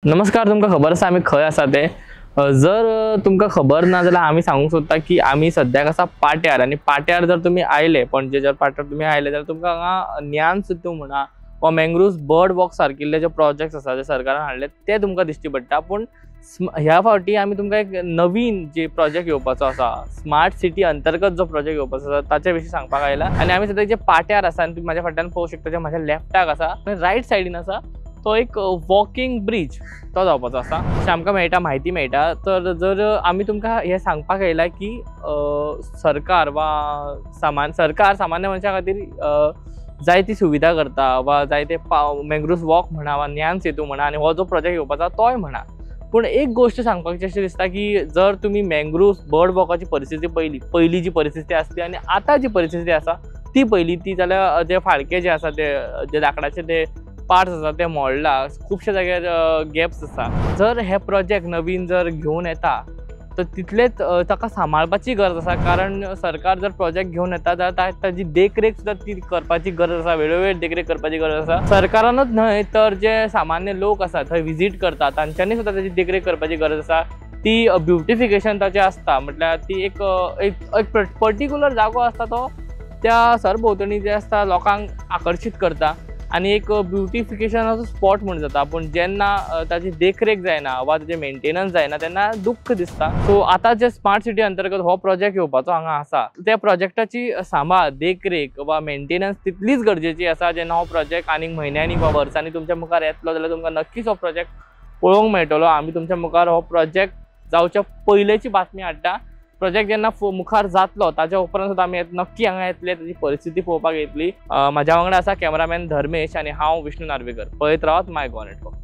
नमस्कार, तुमकां खबर आसा आमी खंय आसा ते? जर तुमकां खबर ना जाल्यार आमी सांगूंक सोदता की आमी सद्याक आसा पाट्यार आनी पाट्यार जर तुमी आयले, पणजे जर पाट्यार तुमी आयले जाल्यार तुमकां हांगा ज्ञान सेतू म्हणा वा मँग्रुव्स बर्ड वॉक सारकिल्ले जे प्रोजेक्ट्स आसा जे सरकारान हाडले ते तुमकां दिश्टी पडटा. पूण ह्या फावटी आमी तुमकां एक नवीन जे प्रोजेक्ट येवपाचो आसा, स्मार्ट सिटी अंतर्गत जो प्रोजेक्ट येवपाचो आसा ताचे विशीं सांगपाक आयला. आनी आमी सद्याक जे पाट्यार आसा आनी तुमी म्हाज्या फाटल्यान पळोवंक शकता, जे म्हाज्या लेफ्टाक आसा आनी रायट सायडीन आसा तो एक वॉकिंग ब्रीज तो जावपाचो आसा अशें आमकां मेळटा, म्हायती मेळटा. तर जर आमी तुमकां हें सांगपाक आयला की सरकार वा सरकार सामान्य मनशां खातीर जायती सुविधा करता वा जायते मँग्रुव्स वॉक म्हणा वा ज्ञान सेतू म्हणा आनी हो जो प्रोजेक्ट येवपाचो आसा तोय म्हणा. पूण एक गोश्ट सांगपाची अशें दिसता की जर तुमी मँग्रुव्स बर्ड वॉकाची परिस्थिती पळयली, पयली जी परिस्थिती आसली आनी आतां जी परिस्थिती आसा ती पळयली ती जाल्यार जे फाळके जे आसा ते जे लांकडाचे ते पार्ट्स आसा ते मोडला, खुबशे जाग्यार गॅप्स आसा. जर हे प्रोजेक्ट नवीन जर घेवन येता तर तितलेच ताका सांबाळपाची गरज आसा, कारण सरकार जर प्रोजेक्ट घेवन येता जाल्यार ताजी देखरेख सुद्दां ती करपाची गरज आसा, वेळोवेळ देखरेख करपाची गरज आसा. सरकारानूच न्हय तर जे सामान्य लोक आसा थंय विजीट करता तांच्यांनी सुद्दां ताजी देखरेख करपाची गरज आसा. ती ब्युटिफिकेशन ताचें आसता, म्हटल्यार ती एक एक पर्टिक्युलर जागो आसता तो त्या सरभोंवतणी जे आसता लोकांक आकर्शीत करता आनी एक ब्युटिफिकेशनाचो स्पॉट म्हूण जाता. पूण जेन्ना ताची देखरेख जायना वा ताचें मेंटेनन्स जायना तेन्ना दुख्ख दिसता. सो आतां जे स्मार्ट सिटी अंतर्गत हो प्रोजेक्ट येवपाचो हांगा आसा त्या प्रोजेक्टाची सांबाळ, देखरेख वा मेंटेनन्स तितलीच गरजेची आसा. जेन्ना हो प्रोजेक्ट आनीक म्हयन्यांनी वा वर्सांनी तुमच्या मुखार येतलो जाल्यार तुमकां नक्कीच हो प्रोजेक्ट पळोवंक मेळटलो. आमी तुमच्या मुखार हो प्रोजेक्ट जावच्या पयलेची बातमी हाडटा. प्रोजेक्ट जेन्ना मुखार जातलो ताच्या उपरांत सुद्दां आमी नक्की हांगा येतले, ताची परिस्थिती पळोवपाक येतली. म्हाज्या वांगडा आसा कॅमेरामॅन धर्मेश आनी हांव विष्णू नार्वेकर. पळयत रावात माय गोवा नेटवर्क.